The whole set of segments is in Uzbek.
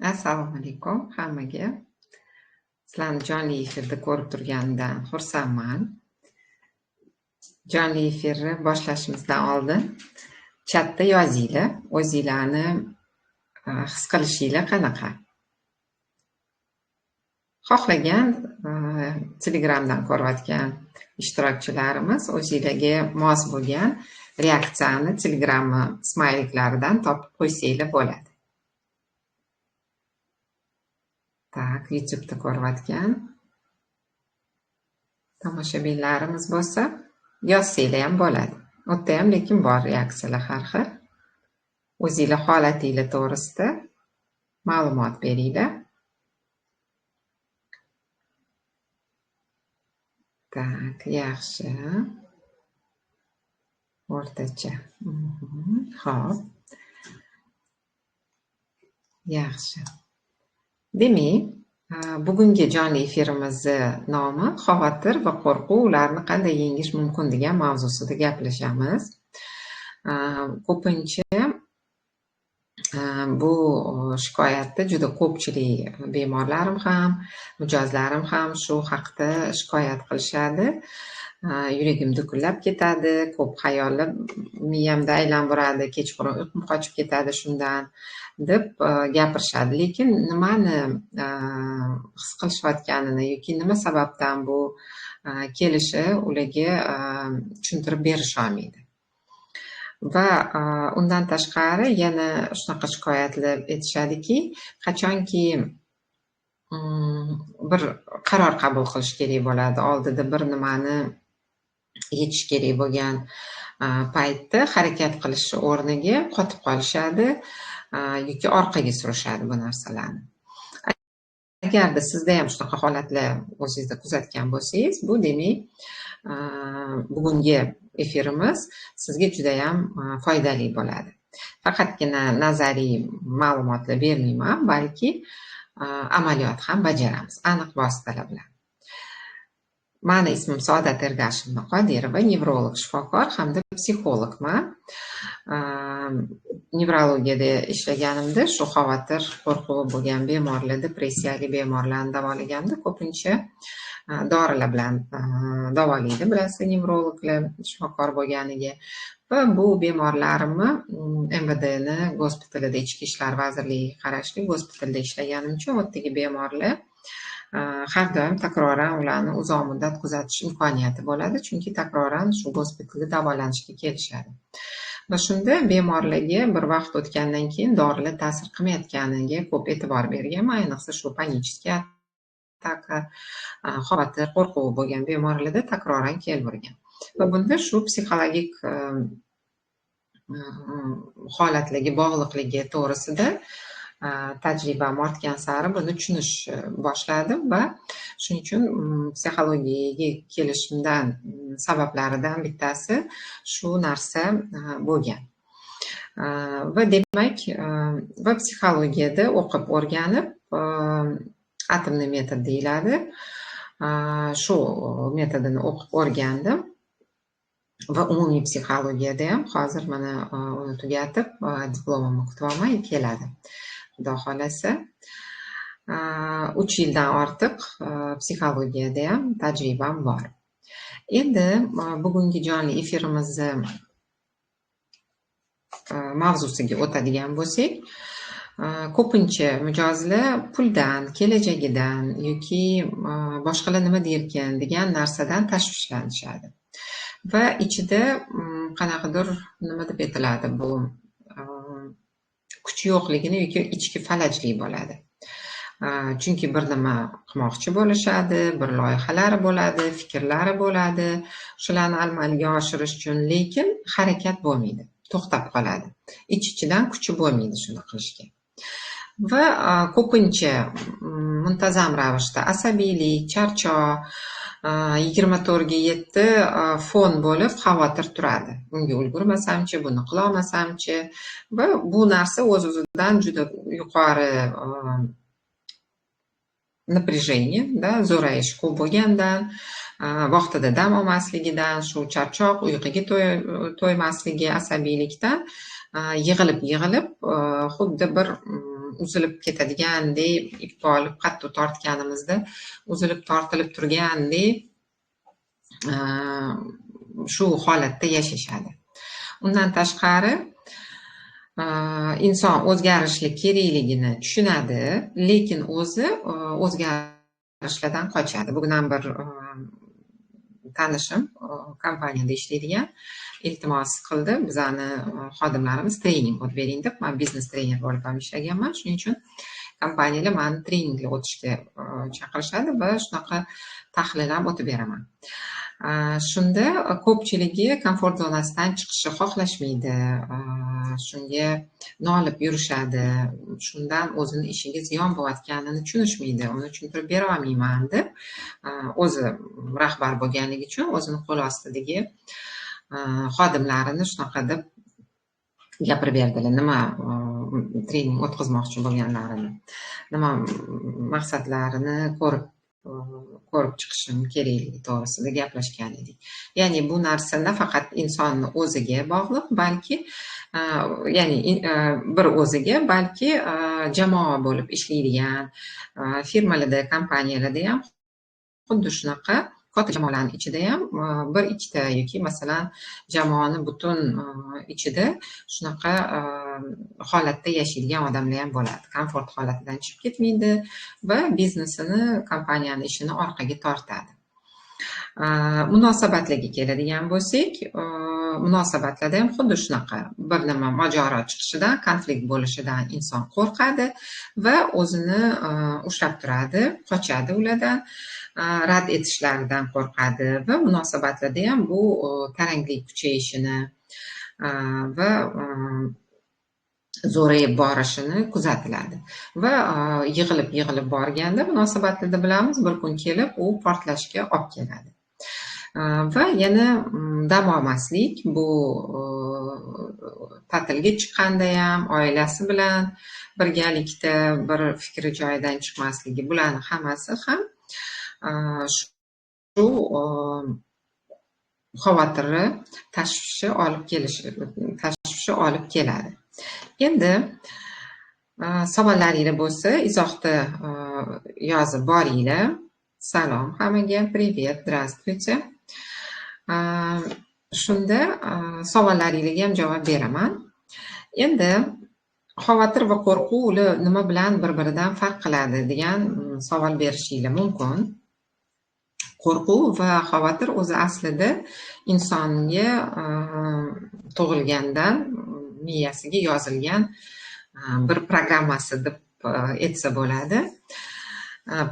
Assalomu alaykum hammaga. Sizlarni jonli efirda ko'rib turganimdan xursandman. Jonli efirni boshlashimizdan oldin chatda yozinglar, o'zinglarni his qilishinglar qanaqa. Xohlagan Telegramdan ko'rayotgan ishtirokchilarimiz o'zinglarga mos bo'lgan reaksiyani Telegram smayliklaridan topib qo'ysanglar bo'ladi. Tak, YouTube'da ko'rayotgan tomoshabinlarimiz bo'lsa, yozsanglar ham bo'ladi. U yerda ham lekin bor reaksiyalar har xil. O'zinglar holatinglar to'g'risida ma'lumot beringlar. Tak, yaxshi. O'rtacha. Xo'p. Yaxshi. Demak, bugungi jonli efirimizni nomi xavotir va qo'rquv, ularni qanday yengish mumkin degan mavzusida gaplashamiz. Ko'pincha bu shikoyatda juda ko'pchilik bemorlarim ham, mijozlarim ham shu haqda shikoyat qilishadi. Yuragim dukullab ketadi, ko'p xayollar miyamda aylanib, kechqurun uyqum qochib ketadi shundan deb gapirishadi. Lekin nimani his qilishayotganini yoki nima sababdan bu kelishi ularga tushuntirib berisha olmaydi. Va undan tashqari yana shunaqa shikoyatlar aytishadiki, qachonki bir qaror qabul qilish kerak bo'ladi, oldida bir nimani yechish kerak bo'lgan paytda harakat qilish o'rniga qotib qolishadi yoki orqaga surishadi bu narsalarni. Agarda sizda ham shunaqa holatlar o'zingizda kuzatgan bo'lsangiz, bu demak bugungi efirimiz sizga juda ham foydali bo'ladi. Faqatgina nazariy ma'lumotlar bermayman, balki amaliyot ham bajaramiz aniq vositalar bilan. Mani ismim Saodat Ergashevna Qodirova, nevrolog shifokor hamda psixologman. Nevrologiyada ishlaganimda shu xavotir, qo'rquvi bo'lgan bemorlar, depressiyali bemorlarni davolaganimda ko'pincha dorilar bilan davolaydi, bilasiz, nevrologlar shifokor bo'lganiga. Va bu bemorlarimni MVDni gospitalida, Ichki ishlar vazirligiga qarashli gospitalda ishlaganim uchun u yerdagi bemorlar har doim takroran ularni uzoq muddat kuzatish imkoniyati bo'ladi, chunki takroran shu gospitalda davolanishga kelishadi. Va shunda bemorlarga bir vaqt o'tgandan keyin dorilar ta'sir qilmayotganiga ko'p e'tibor berganman, ayniqsa shu panический ataka, xavotir, qo'rquv bo'lgan bemorlarda takroran kelavergan. Va bunda shu psixologik holatlarga bog'liqligi to'g'risida tajribam ortgan sari buni tushunish boshladim va shuning uchun psixologiyaga kelishimdan sabablaridan bittasi shu narsa bo'lgan. Va demak, va psixologiyada o'qib o'rganib, atomli metod deyiladi. Shu metodini o'qib o'rgandim. Va umumiy psixologiyada ham hozir mana uni tugatib, diplomimni kutyapman, keladi. Xudo xolasa 3 yildan ortiq psixologiyada ham tajribam bor. Endi bugungi jonli efirimizni mavzusiga o'tadigan bo'lsak, ko'pincha mijozlar puldan, kelajagidan yoki boshqalar nima derkan degan narsadan tashvishlanishadi. Va ichida qanaqadir nima deb aytiladi, bu kuchi yo'qligini yoki ichki falajlik bo'ladi. Chunki bir nima qilmoqchi bo'lishadi, bir loyihalari bo'ladi, fikrlari bo'ladi, shularni amalga oshirish uchun, lekin harakat bo'lmaydi, to'xtab qoladi. Ich-ichidan kuchi bo'lmaydi shuni qilishga. Va ko'pincha muntazam ravishda asabiylik, charchoq, 24/7 fon bo'lib xavotir turadi. Bunga ulgurmasamchi, buni qila olmasamchi va bu narsa o'z-o'zidan juda yuqori напряжение, da, zo'rayish ko'p bo'lgandan, vaqtida dam olmasligidan, shu charchoq, uyquga to'ymasligi, asabiylikdan yig'ilib, xuddi bir uzilib ketadigandek, ip olib qattiq tortganimizda uzilib tortilib turgandek shu holatda yashashadi. Undan tashqari inson o'zgarishlik kerakligini tushunadi, lekin o'zi o'zgarishlardan qochadi. Bugun ham bir tanishim kompaniyada ishlaydigan iltimos qildi, bizani xodimlarimiz trening o'tib bering deb. Men biznes trener bo'lib ham ishlaganman, shuning uchun kompaniyalar meni treninglar o'tishga chaqirishadi va shunaqa tahlil ham o'tib beraman. Shunda ko'pchiligi komfort zonasidan chiqishni xohlashmaydi, shunga nolib yurishadi, shundan o'zini ishiga ziyon bo'layotganini tushunishmaydi, uni tushuntirib bera olmayman deb o'zi rahbar bo'lganligi uchun o'zini qo'l ostidagi xodimlarini shunaqa deb gapirib berdilar, nima trening o'tkazmoqchi bo'lganlarini, nima maqsadlarini ko'rib chiqishim kerakligi to'g'risida gaplashgan edik. Ya'ni bu narsa nafaqat insonni o'ziga bog'liq, balki ya'ni bir o'ziga, balki jamoa bo'lib ishlaydigan firmalarda, kompaniyalarda ham xuddi shunaqa katta jamoalarning ichida ham bir ikkita yoki masalan jamoani butun ichida shunaqa holatda yashaydigan odamlar ham bo'ladi. Komfort holatidan chiqib ketmaydi va biznesini, kompaniyani ishini orqaga tortadi. Munosabatlarga keladigan bo'lsak, munosabatlarda ham xuddi shunaqa bir nima mojaro chiqishidan, konflikt bo'lishidan inson qo'rqadi va o'zini ushlab turadi, qochadi ulardan, rad etishlaridan qo'rqadi va munosabatlarda ham bu taranglik kuchayishini va zo'rayib borishini kuzatiladi. Va yig'ilib borganda munosabatlarda bilamiz, bir kun kelib u portlashga olib keladi. Va yana dam olmaslik, bu ta'tilga chiqqanda ham oilasi bilan birgalikda bir fikri joyidan chiqmasligi, bularning hammasi ham shu xavotirni, tashvishi olib kelishi, tashvishi olib keladi. Endi savollaringiz bo'lsa, izohda yozib boringlar. Salom hammaga, привет, здравствуйте. Shunda savollaringizga ham javob beraman. Endi xavotir va qo'rquv ular nima bilan bir-biridan farq qiladi degan savol berishingiz mumkin. Qo'rquv va xavotir o'zi aslida insonga tug'ilgandan miyasiga yozilgan bir programmasi deb aytsa bo'ladi.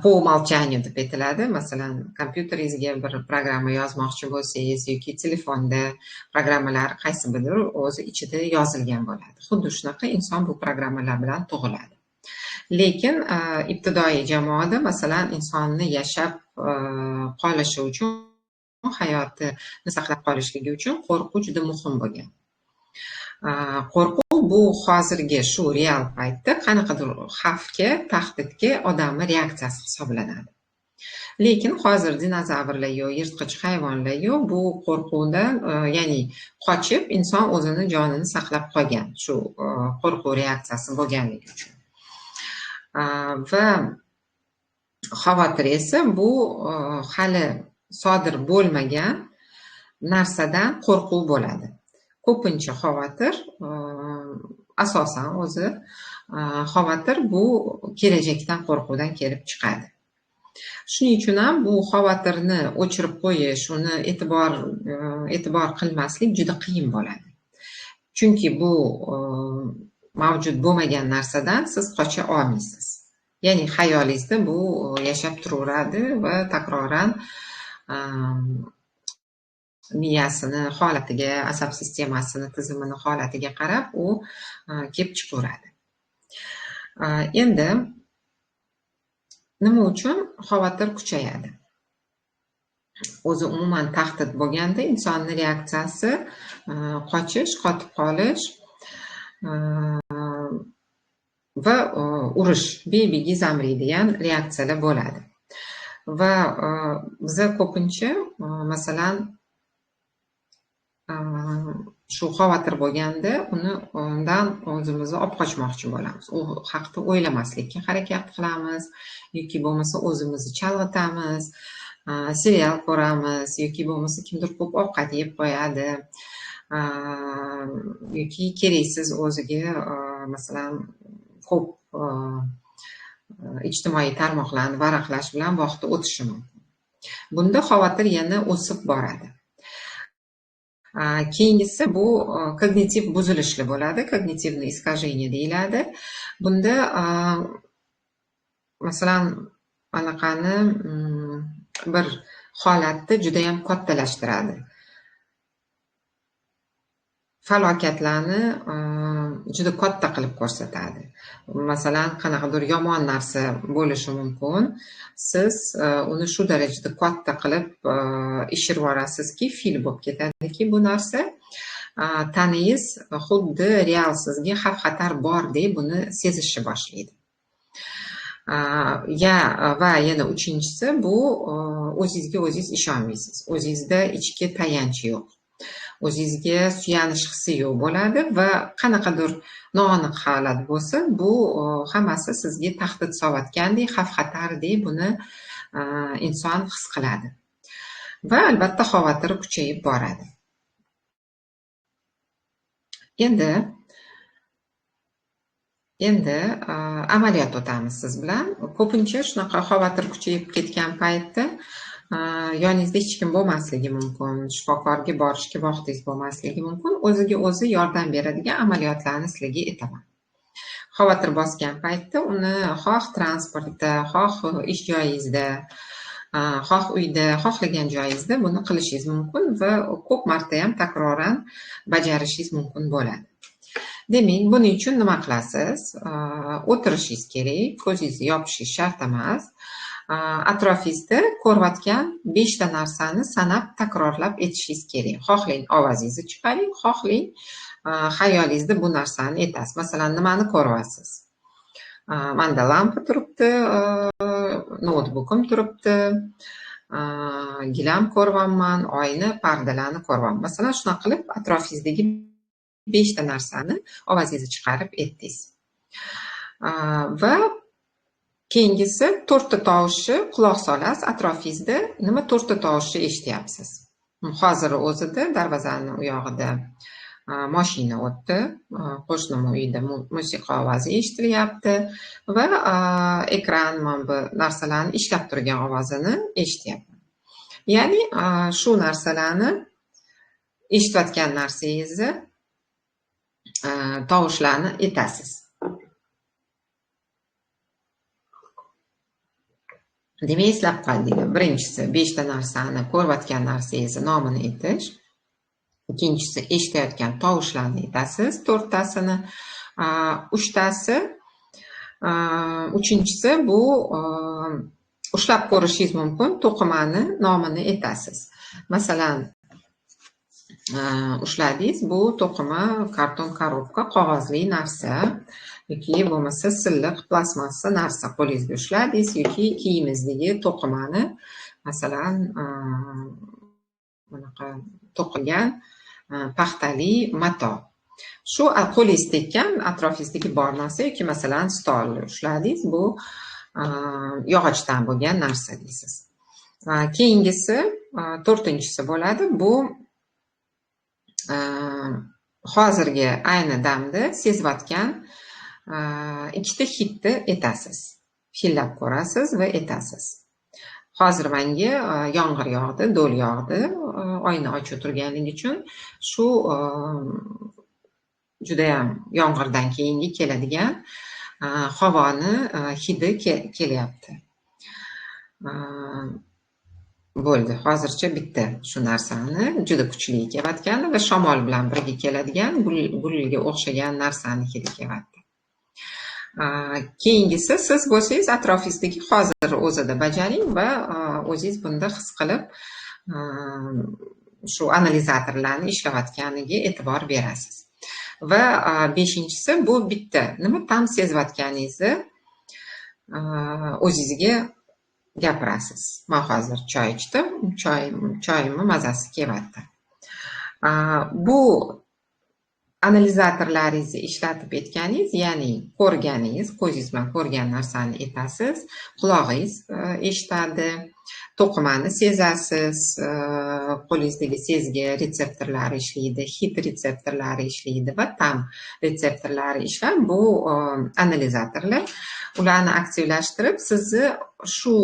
Po умолчанию deb aytiladi. Masalan, kompyuteringizga bir programma yozmoqchi bo'lsangiz yoki telefonda programmalar qaysi biri o'zi ichida yozilgan bo'ladi. Xuddi shunaqa inson bu programmalar bilan tug'iladi. Lekin ibtidoiy jamoada masalan insonni yashab qolishi uchun, hayotini saqlab qolishligi uchun qo'rquv juda muhim bo'lgan. Qo'rquv bu hozirgi shu real paytda qanaqadir xavfga, tahdidga odamning reaksiyasi hisoblanadi. Lekin hozir dinozavrlar yo'q, yirtqich hayvonlar yo'q, bu qo'rquvdan, ya'ni qochib inson o'zini jonini saqlab qolgan, shu qo'rquv reaksiyasi bo'lganligi uchun. Va xavotir esa bu hali sodir bo'lmagan narsadan qo'rquv bo'ladi. Ko'pincha xavotir asosan o'zi xavotir bu kelajakdan qo'rquvdan kelib chiqadi. Shuning uchun ham bu xavotirni o'chirib qo'yish, uni e'tibor qilmaslik juda qiyin bo'ladi. Chunki bu mavjud bo'lmagan narsadan siz qocha olmaysiz. Ya'ni xayolingizda bu yashab turaveradi va takroran miyasini holatiga, asab sistemasini tizimini holatiga qarab u kelib chiqaveradi. Endi nima uchun xavotir kuchayadi? O'zi umuman tahdid bo'lganda insonning reaksiyasi qochish, qotib qolish va urush, bebegi zamri degan reaksiyalar bo'ladi. Va biza ko'pincha masalan Shu xavotir bo'lganda uni undan o'zimizni olib qochmoqchi bo'lamiz. U haqda o'ylamaslikka harakat qilamiz yoki bo'lmasa o'zimizni chalg'itamiz, serial ko'ramiz yoki bo'lmasa kimdir ko'p ovqat yeb qo'yadi yoki keraksiz o'ziga masalan ko'p ijtimoiy tarmoqlarni varaqlash bilan vaqti o'tishi mumkin. Bunda xavotir yana o'sib boradi. Keyingisi bu kognitiv buzilishli bo'ladi, когнитивное искажение deyiladi. Bunda masalan anaqani bir holatni juda ham kattalashtiradi. Falokatlarni juda katta qilib ko'rsatadi. Masalan, qanaqadir yomon narsa bo'lishi mumkin. Siz uni shu darajada katta qilib ishirib yuborasizki, fil bo'lib ketadiki bu narsa. Taningiz xuddi real sizga xavf-xatar bor deb buni sezishni boshlaydi. Va yana uchinchisi bu o'zingizga o'zingiz ishonmaysiz. O'zingizda ichki tayanch yo'q. O'zingizga suyanish hissi yo'q bo'ladi va qanaqadir noaniq holat bo'lsa, bu hammasi sizga tahdid solayotgandek, xavf-xatardek buni inson his qiladi. Va albatta xavotiri kuchayib boradi. Endi amaliyot o'tamiz siz bilan. Ko'pincha shunaqa xavotir kuchayib ketgan paytda yoningizda hech kim bo'lmasligi mumkin, shifokorga borishga vaqtingiz bo'lmasligi mumkin. O'ziga o'zi yordam beradigan amaliyotlarni sizlarga aytaman. Xavotir bosgan paytda uni xoh transportda, xoh ish joyingizda, xoh uyda, xohlagan joyingizda buni qilishingiz mumkin va ko'p marta ham takroran bajarishingiz mumkin bo'ladi. Demak, buning uchun nima qilasiz? O'tirishingiz kerak, ko'zingizni yopishingiz shart emas. Atrofingizda ko'rayotgan 5 ta narsani sanab takrorlab aytishingiz kerak. Xohlang ovozingizni chiqaring, xohlang xayolingizda bu narsani aytasiz. Masalan, nimani ko'ryapsiz? Menda lampa turibdi, noutbukim turibdi, gilam ko'ryapman, oyna, pardalarni ko'ryapman. Masalan, shunaqa qilib atrofingizdagi 5 ta narsani ovozingizni chiqarib aytdingiz. Va keyingisi 4 ta tovushni quloq solasiz, atrofingizda nima 4 ta tovushni eshityapsiz. Hozir o'zida darvozaning u yog'ida mashina o'tdi, qo'shnim uyida musiqa ovozi eshitilyapti va ekran mana bu narsalarni ishlab turgan ovozini eshityapman. Ya'ni shu narsalarni eshitayotgan narsangizni tovushlarni aytasiz. Demak, eslab qoldinglar. Birinchisi 5 ta narsani ko'rayotgan narsangizni nomini aytish. Ikkinchisi eshitayotgan tovushlarni aytasiz, 4 tasini, 3 tasi. Uchinchisi bu ushlab ko'rishingiz mumkin to'qimani nomini aytasiz. Masalan, ushladingiz, bu to'qima karton korobka, qog'ozli narsa yoki bo'lmasa silliq plastmassa narsa qo'lingizga ushladingiz yoki kiyimingizdagi to'qimani, masalan, bunaqa to'qilgan paxtali mato. Shu qo'lingiz tekkan atrofingizdagi bor narsa yoki masalan stolni ushladingiz, bu yog'ochdan bo'lgan narsa deysiz. Keyingisi to'rtinchisi bo'ladi. Bu hozirgi ayni damda sezayotgan 2 ta hidni aytasiz. Hidlab ko'rasiz va aytasiz. Hozir menga yomg'ir yog'di, do'l yog'di, oyna ochiq turganligi uchun shu juda ham yomg'irdan keyingi keladigan havoni hidi kelyapti. Bo'ldi. Hozircha bitta shu narsani juda kuchli kelayotgani va shamol bilan birga keladigan gulga o'xshagan narsani hidi kelyapti. Keyingisi siz bo'lsangiz atrofingizdagi hozir o'zida bajaring va o'zingiz bunda his qilib shu analizatorlarni ishlayotganiga e'tibor berasiz. Va beshinchisi bu bitta nima tam sezayotganingizni o'zingizga gapirasiz. Men hozir choy ichdim, choyimni mazasi kelyapti. Bu Analizatorlaringizni ishlatib aytganingiz, ya'ni ko'rganingiz, ko'zingiz bilan ko'rgan narsani aytasiz, qulog'ingiz eshitadi, to'qimani sezasiz, qo'lingizdagi sezgi retseptorlari ishlaydi, hid retseptorlari ishlaydi va ta'm retseptorlari ishlab, bu analizatorlar ularni aktivlashtirib, sizni shu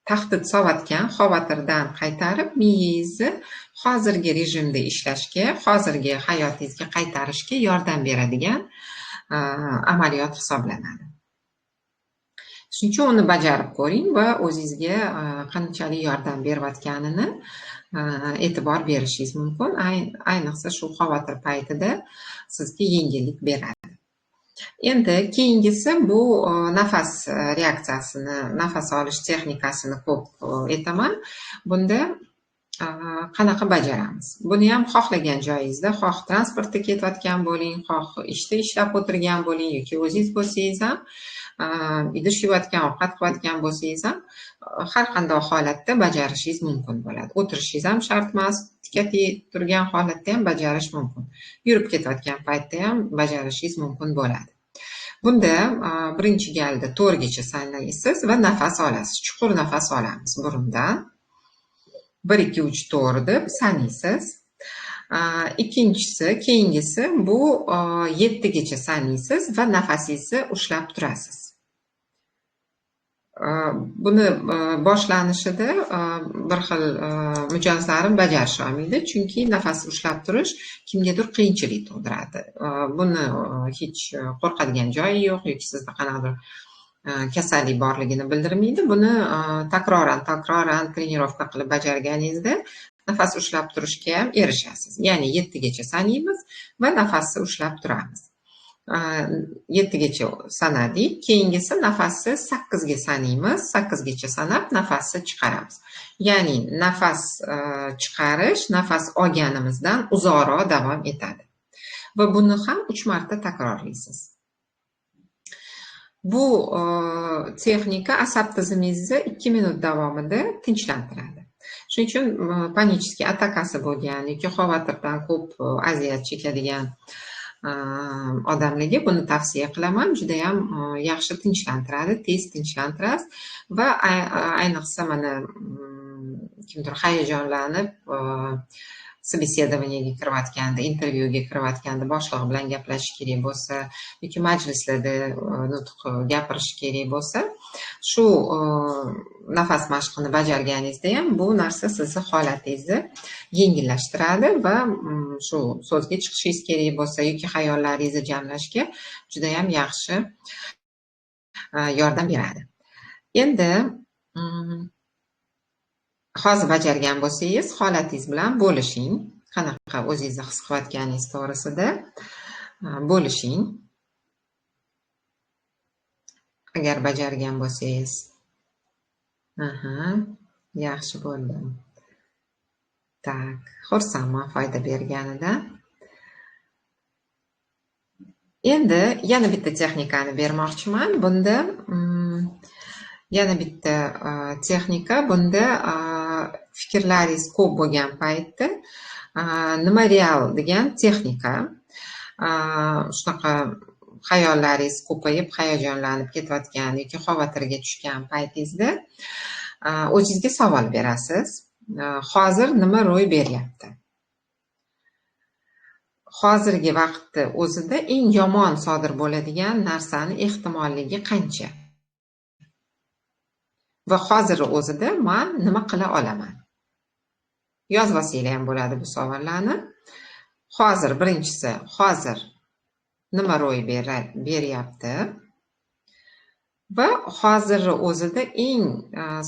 tahdid sovatgan xavotirdan qaytarib, miyangizni hozirgi rejimda ishlashga, hozirgi hayotingizga qaytarishga yordam beradigan amaliyot hisoblanadi. Shuning uchun uni bajarib ko'ring va o'zingizga qanchalik yordam berayotganini e'tibor berishingiz mumkin. Ayniqsa shu xavotir paytida sizga yengillik beradi. Endi keyingisi bu nafas reaksiyasini, nafas olish texnikasini ko'p aytaman. Bunda qanaqa bajaramiz? Buni ham xohlagan joyingizda, xoh transportda ketayotgan bo'ling, xoh ishda ishlab o'tirgan bo'ling yoki o'zingiz bo'lsangiz ham, idish yuvayotgan, ovqat qilayotgan bo'lsangiz ham, har qanday holatda bajarishingiz mumkin bo'ladi. O'tirishingiz ham shart emas, tika turgan holatda ham bajarish mumkin. Yurib ketayotgan paytda ham bajarishingiz mumkin bo'ladi. Bunda birinchi galda to'rgacha sanaysiz va nafas olasiz. Chuqur nafas olamiz burundan. 1 2 3 4 deb sanaysiz. Ikkinchisi, keyingisi bu 7 gacha sanaysiz va nafasingizni ushlab turasiz. Buni boshlanishida bir xil mijozlarim bajarisha olmaydi, chunki nafas ushlab turish kimgadir qiyinchilik tug'diradi. Buni hech qo'rqadigan joyi yo'q yoki sizda qanaqadir kasallik borligini bildirmaydi. Buni takroran trenirovka qilib bajarganingizda nafas ushlab turishga ham erishasiz. Ya'ni 7 gacha sanaymiz va nafasni ushlab turamiz. 7 gacha sanadik. Keyingisi nafasni 8 ga sanaymiz. 8 gacha sanab nafasni chiqaramiz. Ya'ni nafas chiqarish nafas olganimizdan uzoqroq davom etadi. Va buni ham 3 marta takrorlaysiz. Bu texnika asab tizimingizni 2 minut davomida tinchlantiradi. Shuning uchun panический atakasi bo'lgan yoki xavotirdan ko'p aziyat chekadigan odamlarga buni tavsiya qilaman. Juda ham yaxshi tinchlantiradi, tez tinchlantiradi va ayniqsa mana kimdir hayajonlanib собеседованиеga kirayotganda, intervyuga kirayotganda boshlig'i bilan gaplashish kerak bo'lsa yoki majlislarda nutq gapirish kerak bo'lsa, shu nafas mashqini bajarganingizda ham bu narsa sizni holatingizni yengillashtiradi va shu so'zga chiqishingiz kerak bo'lsa yoki xayollaringizni jamlashga juda ham yaxshi yordam beradi. Endi hozir bajargan bo'lsangiz, holatingiz bilan bo'lishing, qanaqa o'zingizni his qilayotganingiz to'g'risida bo'lishing. Agar bajargan bo'lsangiz. Aha, yaxshi bo'ldi. Tak, xursandman foyda berganidan. Endi yana bitta texnikani bermoqchiman. Bunda yana bitta texnika, bunda fikrlaringiz ko'p bo'lgan paytda nima real degan texnika. Shunaqa xayollaringiz ko'payib, hayajonlanib ketayotgan yoki xavotirga tushgan paytingizda o'zingizga savol berasiz. Hozir nima ro'y beryapti? Hozirgi vaqtda o'zida eng yomon sodir bo'ladigan narsani ehtimolligi qancha? Va hozir o'zida men nima qila olaman? Yozib olsanglar ham bo'ladi bu savollarni. Hozir birinchisi, hozir nima ro'y beryapti? Va hozir o'zida eng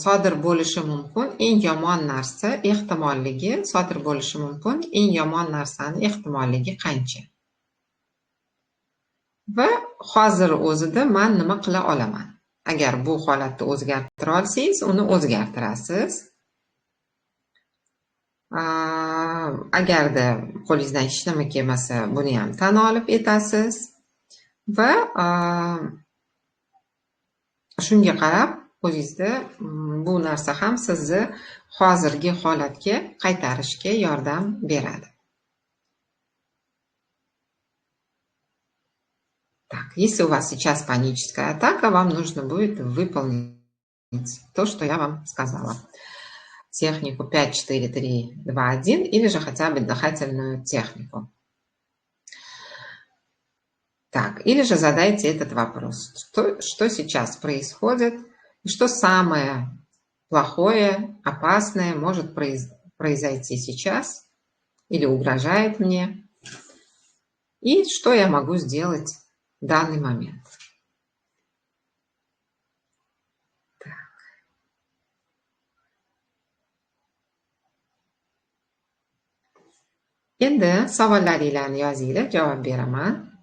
sodir bo'lishi mumkin eng yomon narsa ehtimolligi, sodir bo'lishi mumkin eng yomon narsani ehtimolligi qancha? Va hozir o'zida men nima qila olaman? Agar bu holatni o'zgartira olsangiz, uni o'zgartirasiz. Agarda qo'lingizdan hech nima kelmasa, buni ham tan olib etasiz va shunga qarab o'zingizda bu narsa ham sizni hozirgi holatga qaytarishga yordam beradi. Так, если у вас сейчас паническая атака, вам нужно будет выполнить то, что я вам сказала. Технику 5, 4, 3, 2, 1 или же хотя бы дыхательную технику. Так, или же задайте этот вопрос. Что сейчас происходит и что самое плохое, опасное может произойти сейчас или угрожает мне, и что я могу сделать в данный момент. Так. Endi savollaringlarni yozinglar, javob beraman.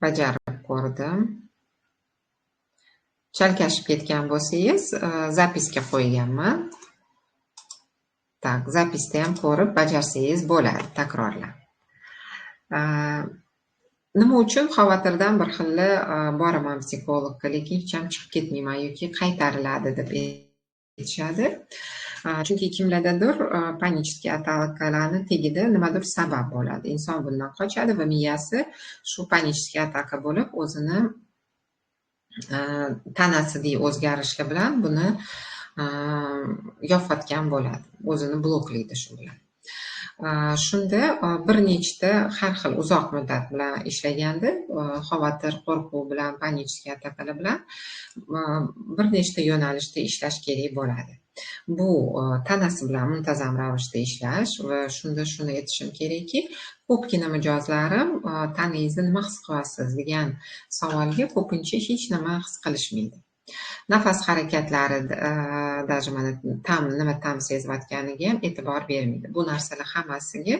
Bajarib ko'rdim. Chalkashib ketgan bo'lsangiz, zapisga qo'yganman. Tak, zapisda ham ko'rib bajarsangiz bo'ladi, takrorlab. Nima uchun xavotirdan bir xil boraman psixologga, lekin hech ham chiqib ketmayman yoki qaytariladi deb aytishadi. Chunki kimlardadir panический atakalarni tagida nimadir sabab bo'ladi. Inson bundan qochadi va miyasi shu panический ataka bo'lib, o'zini tanasidagi o'zgarishlar bilan buni yopayotgan bo'ladi. O'zini bloklaydi shu bilan. Shunda bir nechta har xil uzoq muddat bilan ishlaganda, xavotir, qo'rquv bilan, panический atakalar bilan bir nechta yo'nalishda ishlash kerak bo'ladi. Bu tanasi bilan muntazam ravishda ishlash va shunda shuni aytishim kerakki, ko'pgina mijozlarim tanangizni nima his qilyapsiz degan savolga ko'pincha hech nima his qilishmaydi. Nafas harakatlari, даже mana tam nima tam sezayotganiga ham e'tibor bermaydi. Bu narsalar hammasiga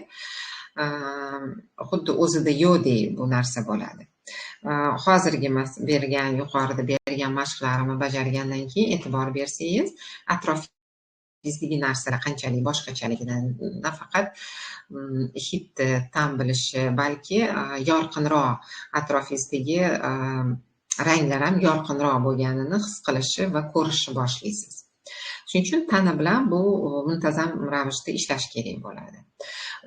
xuddi o'zida yo'qdek bu narsa bo'ladi. Hozirgi bergan, yuqorida bergan mashqlarimni bajargandan keyin e'tibor bersangiz, atrofingizdagi narsalar qanchalik boshqachaligini, nafaqat hidni tam bilishi, balki yorqinroq atrofingizdagi ranglar ham yorqinroq bo'lganini his qilishi va ko'rishni boshlaysiz. Shuning uchun tana bilan bu muntazam ravishda ishlash kerak bo'ladi.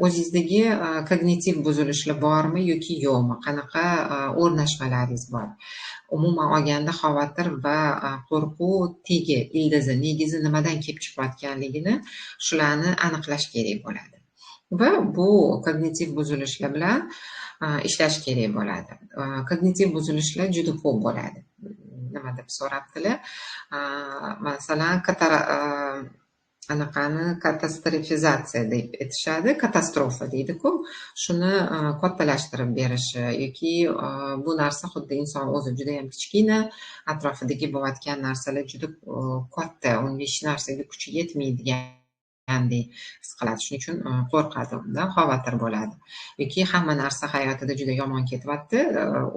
O'zingizdagi kognitiv buzilishlar bormi yoki yo'qmi? Qanaqa o'rnashmalaringiz bor? Umuman olganda xavotir va qo'rquv tegi, ildizi, negizi nimadan kelib chiqayotganligini shularni aniqlash kerak bo'ladi. Va bu kognitiv buzilishlar bilan ishlash kerak bo'ladi. Kognitiv buzilishlar juda ko'p bo'ladi. Nima deb so'rabdilar? Masalan, anaqani katastrofizatsiya deb aytishadi, katastrofa deydi-ku. Shuni kattalashtirib berishi yoki bu narsa xuddi inson o'zi juda ham kichkina, atrofidagi bo'layotgan narsalar juda katta, unga hech narsaga kuchi yetmaydigandek his qiladi. Shuning uchun qo'rqadi, undan xavotir bo'ladi. Yoki hamma narsa hayotida juda yomon ketyapti,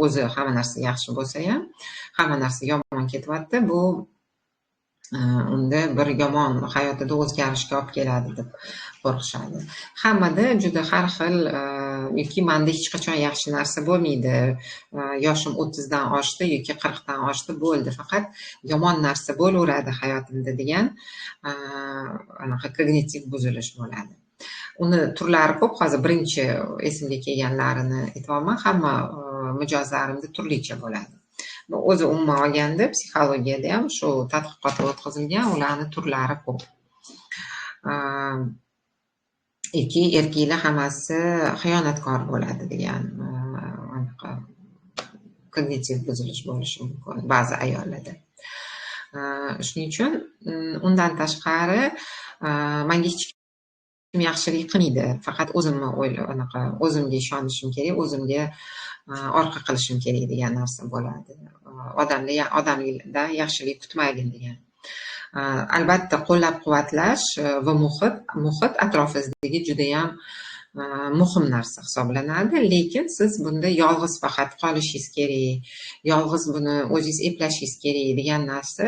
o'zi hamma narsa yaxshi bo'lsa ham, hamma narsa yomon ketyapti. Bu unda bir yomon hayotida o'zgarishga olib keladi deb qo'rqishadi. Hammada juda har xil yoki menda hech qachon yaxshi narsa bo'lmaydi, yoshim 30 dan oshdi yoki 40 dan oshdi, bo'ldi, faqat yomon narsa bo'laveradi hayotimda degan anaqa kognitiv buzilish bo'ladi. Uni turlari ko'p, hozir birinchi esimga kelganlarini aytyapman, hamma mijozlarimda turlicha bo'ladi. O'zi umuman olganda psixologiyada ham shu tadqiqotlar o'tkazilgan, ularni turlari ko'p. Ikki erkaklar hammasi xiyonatkor bo'ladi degan anaqa kognitiv buzilish bo'lishi mumkin ba'zi ayollarda. Shuning uchun undan tashqari menga hech kim yaxshilik qilmaydi, faqat o'zimni o'ylab, anaqa o'zimga ishonishim kerak, o'zimga orqa qilishim kerak degan narsa bo'ladi. Odamlardan yaxshilik kutmagin degan. Albatta qo'llab-quvvatlash va muhit atrofingizdagi juda ham muhim narsa hisoblanadi, lekin siz bunda yolg'iz faqat qolishingiz kerak, yolg'iz buni o'zingiz eplashingiz kerak degan narsa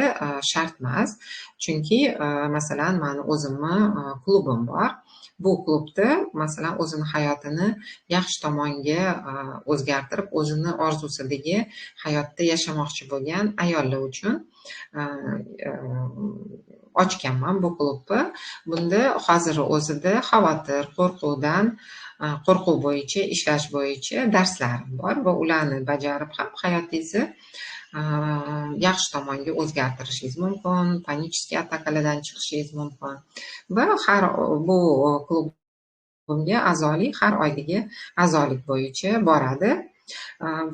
shart emas. Chunki masalan, meni o'zimni klubim bor. Bu klubda masalan o'zini hayotini yaxshi tomonga o'zgartirib, o'zini orzusidagi hayotda yashamoqchi bo'lgan ayollar uchun ochganman bu klubni. Bunda hozir o'zida xavotir, qo'rquvdan Qo'rquv bo'yicha ishlash bo'yicha darslarim bor va ularni bajarib ham hayotingizni yaxshi tomonga o'zgartirishingiz mumkin, panический atakalardan chiqishingiz mumkin. Va har bu klubimga a'zolik har oydagi a'zolik bo'yicha boradi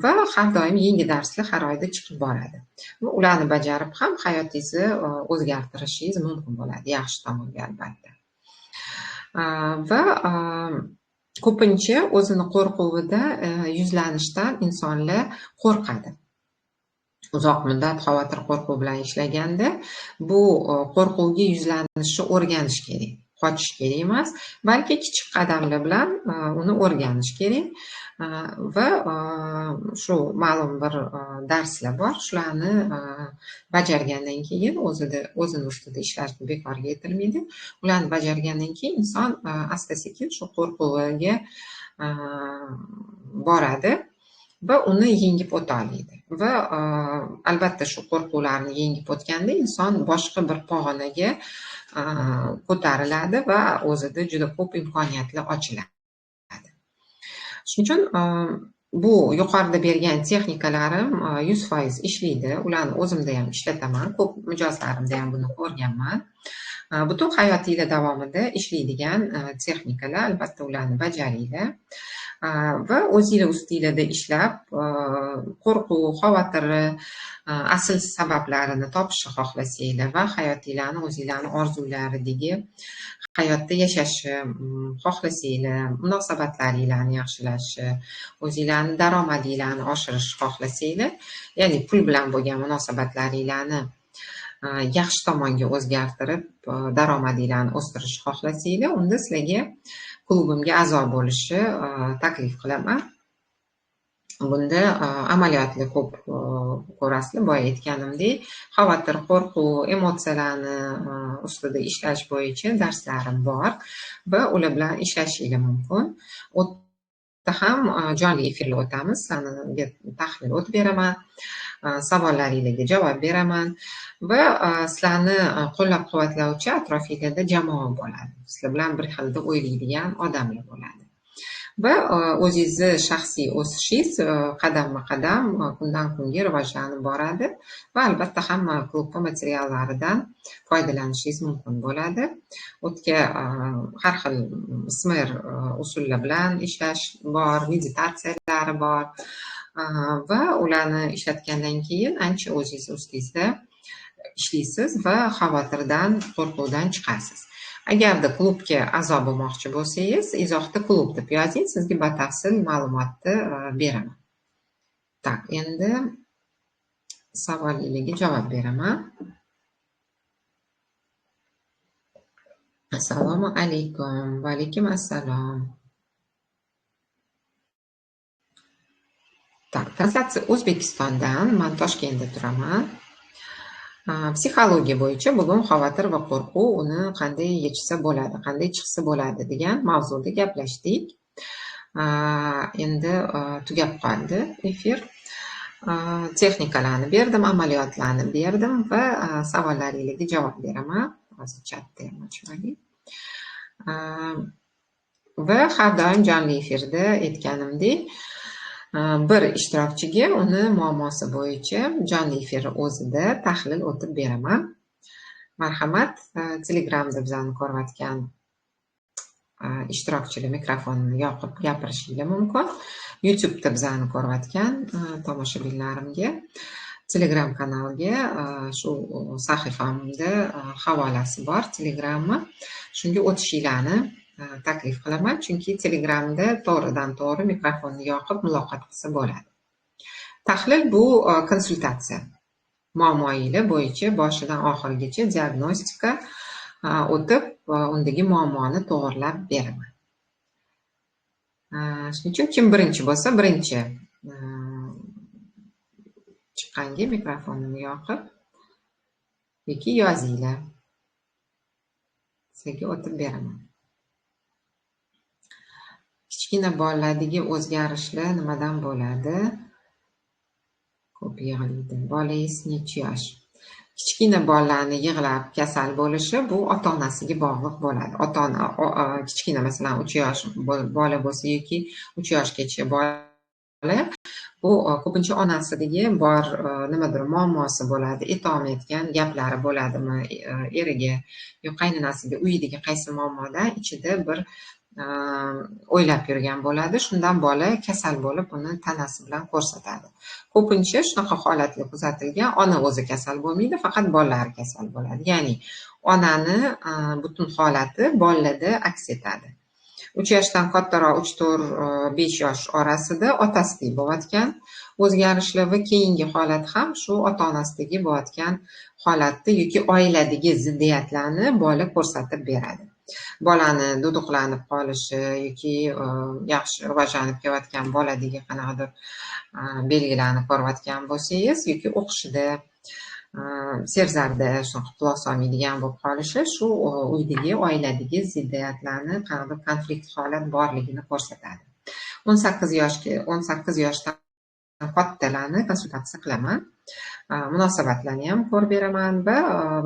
va har doim yangi darslar har oyda chiqib boradi. Va ularni bajarib ham hayotingizni o'zgartirishingiz mumkin bo'ladi, yaxshi tomonga albatta. Va ko'pincha o'zini qo'rquvida yuzlanishdan insonlar qo'rqadi. Uzoq muddat xavotir qo'rquv bilan ishlaganda bu qo'rquvga yuzlanishni o'rganish kerak. Qochish kerak emas, balki kichik qadamlar bilan uni o'rganish kerak va shu ma'lum bir darslar bor, shularni bajargandan keyin o'zini ustida ishlash bekorga aytilmaydi. Ularni bajargandan keyin inson asta-sekin shu qo'rquviga boradi va uni yengib o'ta oladi. Va albatta shu qo'rquvlarni yengib o'tganda inson boshqa bir pog'onaga ko'tariladi va o'zida juda ko'p imkoniyatlar ochiladi. Shuning uchun bu yuqorida bergan texnikalarim 100% ishlaydi. Ularni o'zimda ham ishlataman, ko'p mijozlarimda ham buni ko'rganman. Butun hayotinglar davomida ishlaydigan texnikalar, albatta ularni bajaringlar va o'zinglar ustinglarda ishlab, qo'rquv, xavotiri asl sabablarini topishni xohlasanglar va hayotinglarni o'zinglarni orzularidagi hayotda yashashni xohlasanglar, munosabatlaringlarni yaxshilashni, o'zinglarni daromadinglarni oshirishni xohlasanglar, ya'ni pul bilan bo'lgan munosabatlaringlarni yaxshi tomonga o'zgartirib, daromadinglarni o'stirishni xohlasanglar, unda sizlarga klubimga a'zo bo'lishni taklif qilaman. Bunda amaliyotli ko'p ko'rasizlar, boya aytganimdek, xavotir, qo'rquv, emotsiyalarni ustida ishlash bo'yicha darslarim bor va ular bilan ishlashingiz mumkin. U yerda ham jonli efirlar o'tamiz, sizlarga tahlil o'tib beraman, savollaringizga javob beraman va sizlarni qo'llab-quvvatlovchi atrofingizda jamoa bo'ladi. Sizlar bilan bir xilda o'ylaydigan odamlar bo'ladi. Va o'zingizni shaxsiy o'sishingiz qadamma-qadam, kundan kunga rivojlanib boradi va albatta hamma klub materiallaridan foydalanishingiz mumkin bo'ladi. O'tga har xil SMR usullar bilan ishlash bor, meditatsiyalari bor va ularni ishlatgandan keyin ancha o'zingiz ustingizda ishlaysiz va xavotirdan, qo'rquvdan chiqasiz. Agarda klubga a'zo bo'lmoqchi bo'lsangiz, izohda klub deb yozing, sizga batafsil ma'lumotni beraman. Tak, endi savolingizga javob beraman. Assalomu alaykum. Va alaykum assalom. Tak, translyatsiya O'zbekistondan, men Toshkentda turaman. Psixologiya bo'yicha bugun xavotir va qo'rquv, uni qanday yechsa bo'ladi, qanday chiqsa bo'ladi degan mavzuda gaplashdik. Endi tugab qoldi efir. Texnikalarni berdim, amaliyotlarni berdim va savollaringizga javob beraman. Hozir chatni ham ochib olay. Va har doim jonli efirda aytganimdek, bir ishtirokchiga uni muammosi bo'yicha jonli efir o'zida tahlil o'tib beraman. Marhamat, Telegramda bizani ko'rayotgan ishtirokchilar mikrofonini yoqib gapirishingiz mumkin. YouTube'da bizani ko'rayotgan tomoshabinlarimga Telegram kanaliga shu sahifamda havolasi bor, Telegrammi. Shunga o'tishinglarni taklif qilaman, chunki Telegramda to'g'ridan to'g'ri mikrofonni yoqib muloqot qilsa bo'ladi. Tahlil bu konsultatsiya. Muammoinglar bo'yicha boshidan oxirigacha diagnostika o'tib, undagi muammoni to'g'rilab beraman. Shuning uchun kim birinchi bo'lsa, birinchi chiqqanga mikrofonini yoqib yoki yozinglar. Sizga o'tib beraman. Kichkina bolalardagi o'zgarishlar nimadan bo'ladi? Ko'p yig'laydi. Bolangiz necha yosh? Kichkina bolalarni yig'lab kasal bo'lishi bu ota-onasiga bog'liq bo'ladi. Ota-ona kichkina, masalan, 3 yosh bola bo'lsa yoki 3 yoshgacha bola, bu ko'pincha onasidagi bor nimadir muammosi bo'ladi, aytolmayotgan gaplari bo'ladimi eriga yo qaynonasiga, uyidagi qaysi muammoda ichida bir o'ylab yurgan bo'ladi. Shundan bola kasal bo'lib, uni tanasi bilan ko'rsatadi. Ko'pincha shunaqa holatlar kuzatilgan, ona o'zi kasal bo'lmaydi, faqat bolalari kasal bo'ladi. Ya'ni onani butun holati bolalarda aks etadi. 3 yoshdan kattaroq, 3, 4, 5 yosh orasida otasidagi bo'layotgan o'zgarishlar va keyingi holat ham shu ota-onasidagi bo'layotgan holatni yoki oiladagi ziddiyatlarni bola ko'rsatib beradi. Bolani duduqlanib qolishi yoki yaxshi rivojlanib kelayotgan boladagi qanaqadir belgilarni ko'rayotgan bo'lsangiz yoki o'qishida serzarda shunaqa quloq solmaydigan bo'lib qolishi shu uydagi, oiladagi ziddiyatlarni, qanaqadir konflikt holat borligini ko'rsatadi. 18 yoshdan kattalarni konsultatsiya qilaman. Munosabatlarni ham ko'rib beraman va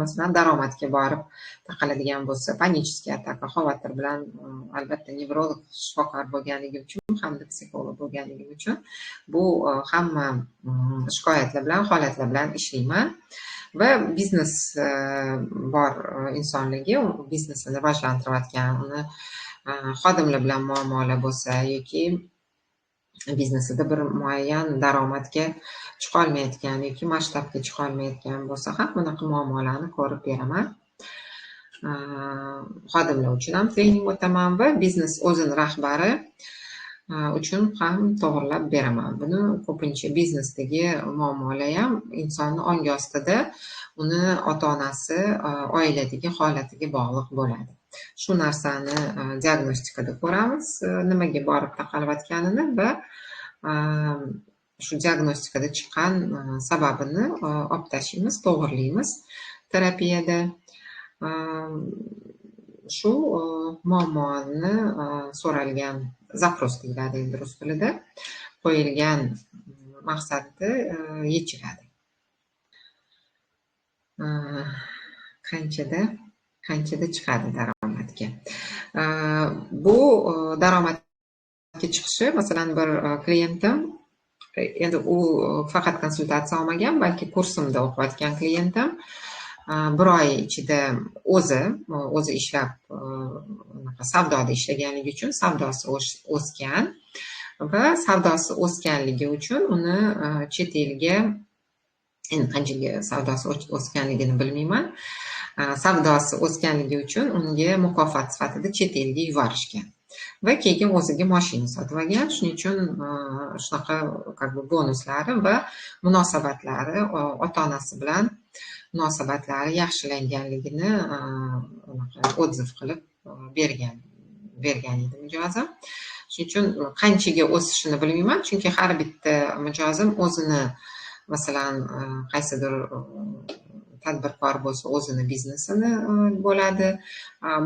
masalan daromadga borib taqaladigan bo'lsa, панический атака, xavotir bilan albatta nevrolog shifokor bo'lganligim uchun hamda psixolog bo'lganligim uchun bu hamma shikoyatlar bilan, holatlar bilan ishlayman. Va biznes bor insonligi, biznesini rivojlantirayotgan, uni xodimlar bilan muammolar bo'lsa yoki biznesida bir muayyan daromadga chiqolmayotgan yoki masshtabga chiqolmayotgan bo'lsa ham bunaqa muammolarni ko'rib beraman. Xodimlar uchun ham trening o'taman va biznes o'zini rahbari uchun ham to'g'rilab beraman. Buni ko'pincha biznesdagi muammolar ham insonni ongi ostida uni ota-onasi, oiladagi holatiga bog'liq bo'ladi. Shu narsani diagnostikada ko'ramiz, nimaga borib taqalayotganini va shu diagnostikada chiqqan sababini olib tashlaymiz, to'g'rilaymiz terapiyada. Shu muammoni so'ralgan запрос deyiladi endi rus tilida, qo'yilgan maqsadni yechiladi. Qanchada chiqadi daromadga? Bu daromadga chiqishi, masalan, bir klientim, endi u faqat konsultatsiya olmagan, balki kursimda o'qiyotgan klientim bir oy ichida o'zi ishlab, savdoda ishlaganligi uchun savdosi o'sgan va savdosi o'sganligi uchun uni chet elga, endi qanchaga savdosi o'sganligini bilmayman, savdosi o'sganligi uchun unga mukofot sifatida chet elga yuborishgan va keyin o'ziga mashina sotib olgan. Shuning uchun shunaqa как бы bonuslari va munosabatlari, ota-onasi bilan munosabatlari yaxshilanganligini отзыв qilib bergan edi mijozim. Shuning uchun qanchaga o'sishini bilmayman, chunki har bitta mijozim o'zini, masalan, qaysidir tadbirkor bo'lsa o'zini biznesini bo'ladi.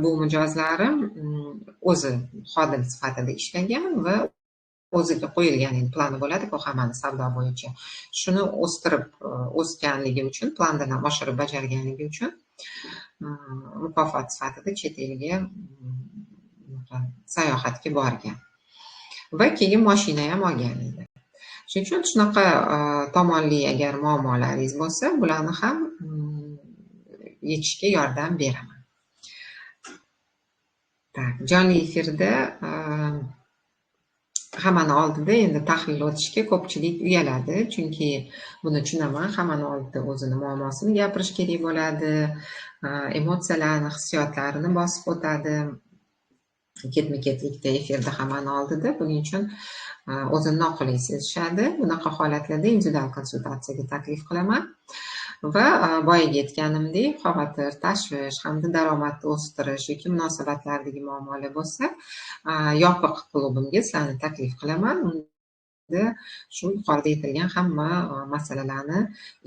Bu mijozlarim o'zi xodim sifatida ishlagan va o'ziga qo'yilgan endi plani bo'ladi-ku hammani savdo bo'yicha. Shuni o'stirib, o'sganligi uchun, plandan ham oshirib bajarganligi uchun mukofot sifatida chet elga sayohatga borgan va keyin mashina ham olgan edi. Shuning uchun shunaqa tomonli agar muammolaringiz bo'lsa, bularni ham yechishga yordam beraman. Так, jonli efirda hammani oldida endi tahlil o'tishga ko'pchilik uyaladi, chunki buni tushunaman, hammani oldida o'zini muammosini gapirish kerak bo'ladi, emotsiyalarini, hissiyotlarini bosib o'tadi. Ketma-ketlikda efirda hammani oldida, buning uchun o'zini noqulay sezishadi. Bunaqa holatlarda individual konsultatsiyaga taklif qilaman. Va boyagi aytganimdek, xavotir, tashvish hamda daromadni o'stirish yoki munosabatlardagi muammolar bo'lsa, yopiq klubimga sizlarni taklif qilaman. Unda shu yuqorida aytilgan hamma masalalarni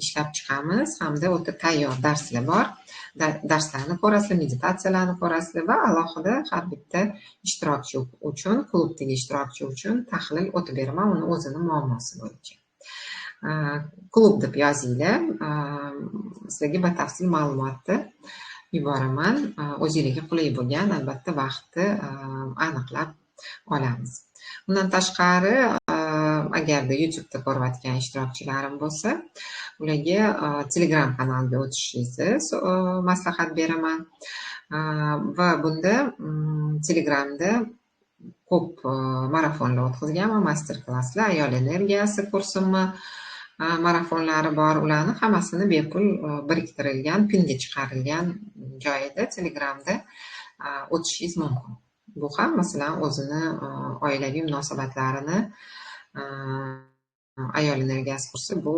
ishlab chiqamiz hamda o'ta tayyor darslar bor. Darslarni ko'rasizlar, meditatsiyalarni ko'rasizlar va alohida har bitta ishtirokchi uchun, klubdagi ishtirokchi uchun tahlil o'tib beraman, uni o'zini muammosi bo'yicha. Klub deb yozinglar, sizlarga batafsil ma'lumotni yuboraman. O'zingizga qulay bo'lgan albatta vaqtni aniqlab olamiz. Undan tashqari, agarda YouTube'da ko'rayotgan ishtirokchilarim bo'lsa, ularga Telegram kanaliga o'tishingizni maslahat beraman. Va bunda Telegramda ko'p marafonlar o'tkazganman, master klasslar, ayol energiyasi kursimni marafonlari bor. Ularni hammasini bepul biriktirilgan, pinga chiqarilgan joyida Telegramda o'tishingiz mumkin. Bu ham, masalan, o'zini oilaviy munosabatlarini, ayol energiyasi kursi bu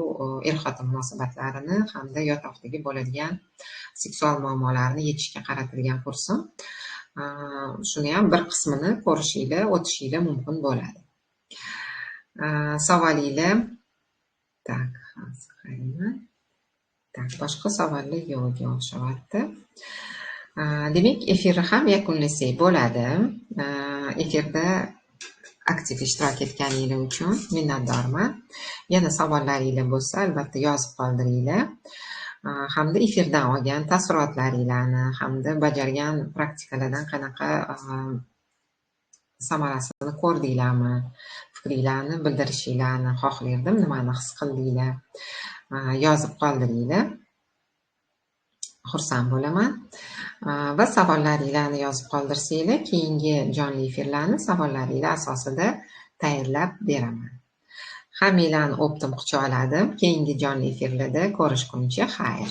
er-xotin munosabatlarini hamda yotoqdagi bo'ladigan seksual muammolarni yechishga qaratilgan kursim. Shuni ham bir qismini ko'rishinglar, o'tishinglar mumkin bo'ladi. Savolinglar. Так, hozir qarayman. Так, boshqa savollar yo'qga o'xshayapti. Demak, efirni ham yakunlasak bo'ladi. Efirda aktiv ishtirok etganinglar uchun minnatdorman. Yana savollaringlar bo'lsa, albatta yozib qoldiringlar. Hamda efirdan olgan taassurotlaringlarni hamda bajargan praktikalardan qanaqa samarasini ko'rdinglarmi, fikringlarni bildirishinglarni xohlardim. Nimani his qildinglar, yozib qoldiringlar. Xursand bo'laman. Va savollaringlarni yozib qoldirsanglar, keyingi jonli efirlarni savollaringlar asosida tayyorlab beraman. Hammanglarni o'pdim, quchoqladim. Keyingi jonli efirlarda ko'rishguncha xayr.